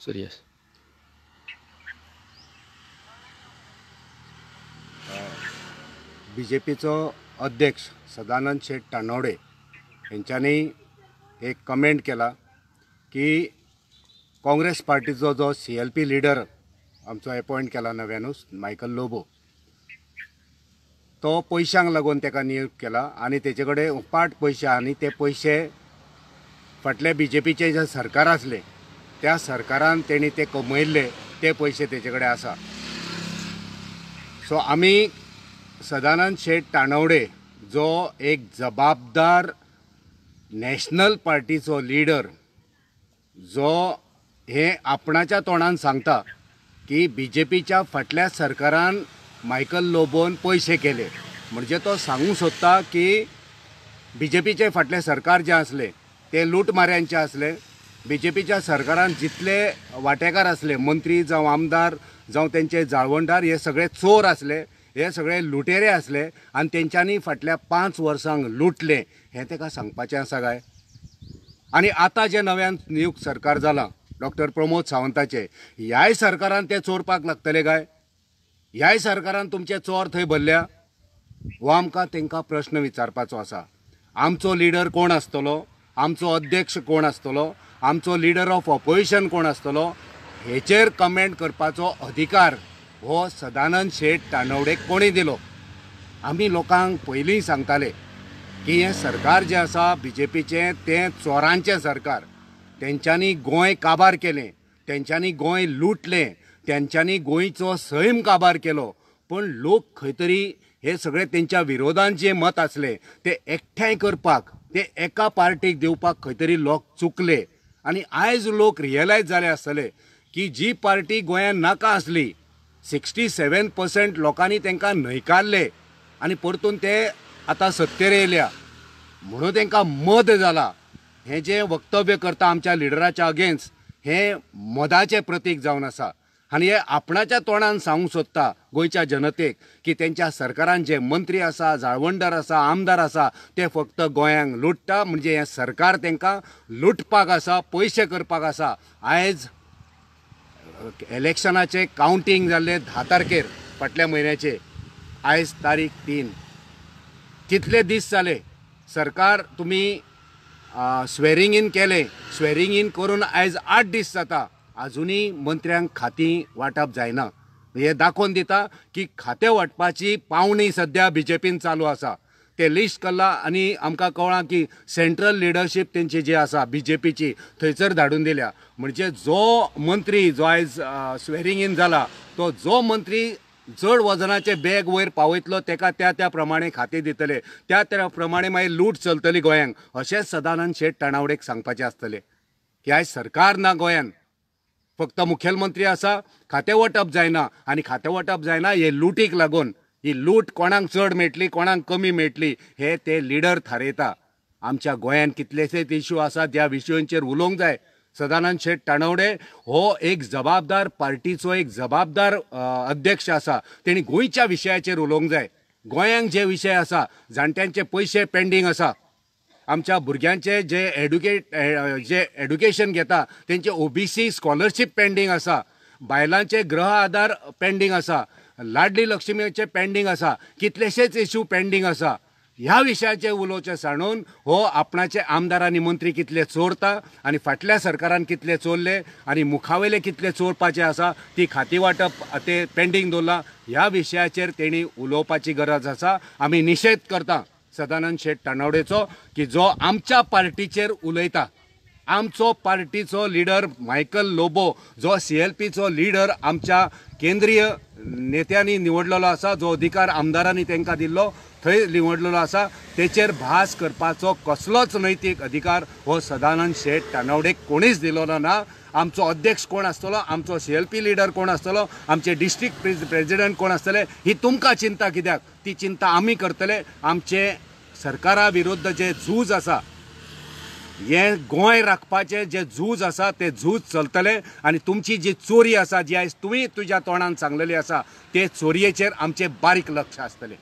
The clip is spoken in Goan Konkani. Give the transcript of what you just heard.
Sir, yes. बीजेपीचो अध्यक्ष सदानंद शेट तानवडे हेंच्यांनी एक कमेंट केला की काँग्रेस पार्टीचो जो CLP leader आमचो अपॉयंट केला नव्यानूच मायकल लोबो, तो पयशांक लागून ताका नियुक्त केला आनी तेचे कडेन उपाट पयशे आनी ते पयशे फाटले बीजेपीचे जे सरकार आसले त्या सरकारान तेणी ते कमयल्ले ते पयशे तेचे कडेन आसा. सो आमी सदानंद शेट तानवडे जो एक जबाबदार नॅशनल पार्टीचो लिडर, जो हे आपणाच्या तोंडान सांगता की बीजेपीच्या फाटल्या सरकारान मायकल लोबोन पयशे केले, म्हणजे तो सांगूंक सोदता की बीजेपीचे फाटले सरकार जे आसले ते लूटमाऱ्यांचे आसले. बीजेपीच्या सरकारान जितले वांटेकार आसले, मंत्री जावं आमदार जावं तेंचे जाळवणदार, हे सगळे चोर आसले, हे सगळे लुटेरे आसले आनी तेंच्यांनी फाटल्या 5 वर्सांक लुटले हें ताका सांगपाचें आसा काय? आनी आतां जें नव्यान नियुक्त सरकार जालां डॉक्टर प्रमोद सावंताचें, ह्याय सरकारान ते चोरपाक लागतले काय? ह्याय सरकारान तुमचे चोर थंय भरल्या? हो आमकां तांकां प्रश्न विचारपाचो आसा. आमचो लिडर कोण आसतलो, आमचो अध्यक्ष कोण आसतलो, आमचो लिडर ऑफ ऑपोजिशन कोण आसतलो, हेचेर कमेंट करपाचो अधिकार हो सदानंद शेट तानवडेक कोणी दिलो? आमी लोकांक पयलीं सांगताले की हें सरकार जें आसा बीजेपीचें तें चोरांचें सरकार. तेंच्यांनी गोंय काबार केलें, तेंच्यांनी गोंय लुटलें, तेंच्यांनी गोंयचो सैम काबार केलो, पूण लोक खंय तरी हे सगळे तेंच्या विरोधान जे मत आसले ते एकठांय करपाक, ते एका पार्टीक दिवपाक खंय तरी लोक चुकले. आनी आयज लोक रियलायज जाले आसतले की जी पार्टी गोंयांत नाका आसली, 67% लोकांनी तांकां न्हयकारले आनी परतून ते आतां सत्तेर येयल्या म्हणून तांकां मद जाला. हें जें वक्तव्य करता आमच्या लिडराच्या अगेन्स्ट हें मदाचें प्रतीक जावन आसा. आनी हे आपणाच्या तोंडान सांगूंक सोदता गोंयच्या जनतेक की तेंच्या सरकारान जे मंत्री आसा, जाळवणदार आसा, आमदार आसा ते फक्त गोंयांक लुट्टा, म्हणजे हें सरकार तांकां लुटपाक आसा, पयशे करपाक आसा. आयज इलेक्शनाचें कावंटींग जाल्लें 10 तारखेर फाटल्या म्हयन्याचे, आयज तारीख 3. कितले दीस जाले सरकार तुमी स्वेरिंग इन केलें, स्वेरिंग इन करून आयज 8 दीस जाता, आजुनूय मंत्र्यांक खातीं वांटप जायना. हें दाखोवन दिता की खातें वांटपाची पावणी सद्या बीजेपीन चालू आसा. ते लिस्ट करला आनी आमकां कळ्ळां की सेंट्रल लिडरशीप तेंची जी आसा बीजेपीची थंयसर धाडून दिल्या. म्हणजे जो मंत्री जो आयज स्वेरिंग इन जाला तो जो मंत्री चड वजनाचे बॅग वयर पावयतलो ताका त्या त्या प्रमाणे खातें दितले, त्या त्या प्रमाणे मागीर लूट चलतली गोंयांक, अशेंच सदानंद शेट तानावडेक सांगपाचें आसतलें की आयज सरकार ना गोंयान, फक्त मुखेलमंत्री आसा, खातें वांटप जायना आनी खातें वांटप जायना हे लुटीक लागून. ही लूट कोणाक चड मेळटली कोणाक कमी मेळटली हे ते लिडर थारयता. आमच्या गोंयांत कितलेशेच इश्यू आसा ज्या विशयांचेर उलोवंक जाय. सदानंद शेट तानवडे हो एक जबाबदार पार्टीचो एक जबाबदार अध्यक्ष आसा, तेणी गोंयच्या विशयाचेर उलोवंक जाय. गोंयांक जे विशय आसा, जाणट्यांचे पयशे पेंडींग आसा, आमच्या भुरग्यांचे जे जे एड्युकेशन घेता तेंचे OBC scholarship pending आसा, बायलांचे गृह आधार पेंडींग आसा, लाडली लक्ष्मीचे पेंडींग आसा, कितलेशेच इश्यू पेंडींग आसा. ह्या विशयाचेर उलोवचें सांडून हो आपणाचे आमदार आनी मंत्री कितले चोरता आनी फाटल्या सरकारान कितले चोरले आनी मुखावेले कितले चोरपाचे आसा ती खाती वांटप ते पेंडींग दवरलां, ह्या विशयाचेर तेणी उलोवपाची गरज आसा. आमी निशेध करता सदानंद शेट तानवडेचो की जो आमच्या पार्टीचेर उलयता. आमचो पार्टीचो लिडर मायकल लोबो जो CLPचो लिडर आमच्या केंद्रीय नेत्यांनी निवडलेलो आसा, जो अधिकार आमदारांनी तांकां दिल्लो थंय निवडलेलो आसा, तेचेर भास करपाचो कसलोच नैतीक अधिकार हो सदानंद शेट तानवडेक कोणीच दिलो ना. आमचो अध्यक्ष कोण आसतलो, आमचो CLP leader कोण आसतलो, आमचे डिस्ट्रिक्ट प्रेजिडेंट कोण आसतले, ही तुमकां चिंता कित्याक? ती चिंता आमी करतले. आमचे सरकारा विरुद्ध जे झूज आसा, हें गोंय राखपाचें जें झूज आसा तें झूज चलतलें आनी तुमची जी चोरी आसा, जी आयज तुवें तुज्या तोंडान सांगलेली आसा, ते चोरयेचेर आमचें बारीक लक्ष आसतलें.